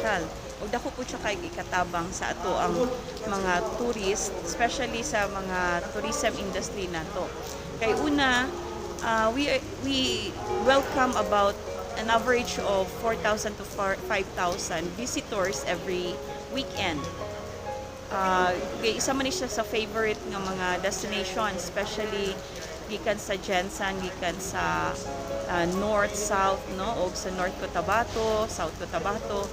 potential. Ug dako po siya kay ikatabang sa ato ang mga tourist, especially sa mga tourism industry nato. Kay una, we welcome about an average of 4,000 to 5,000 visitors every weekend. Kay isa man ni siya sa favorite nga mga destination, especially gikan sa GenSan, gikan sa North, South, no, og sa North Cotabato, South Cotabato.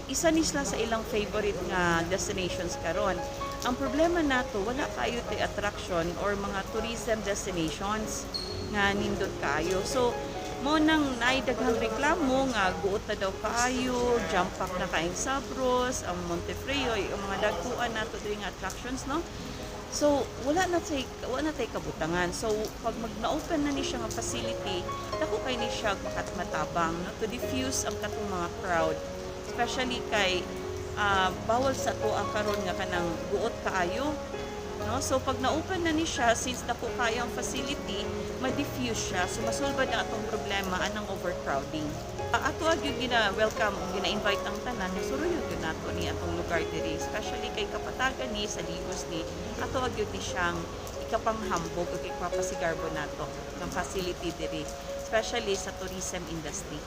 Isa ni sila sa ilang favorite nga destinations karon. Ang problema nato, wala kayo tay attraction or mga tourism destinations nga nindot kayo. So mo nang naay daghang reklamo nga guot na daw kaayo, jam pack na kaayong Sabros, ang Montefrio, yung mga dagkuan nato diri nga attractions, no? So wala na tay kabutangan. So pag mag na-open na ni siya nga facility, dako kay ni siya matabang, no, to diffuse ang katong mga crowd. Especially kay bawal sa to ang karon nga kanang guot kaayo, no? So pag na-open na ni siya, since dako kayo ang facility, ma-diffuse siya. So masulbad na atong problema anang overcrowding. Ato gyud gina welcome ug gina-invite ang tanan nga suruyon gyud nato ni atong lugar diri, especially kay Kapatagan ni sa Digos ni ato gyud ni siyang ikapanghambog ug ipapasigarbo nato ng facility diri, especially sa tourism industry.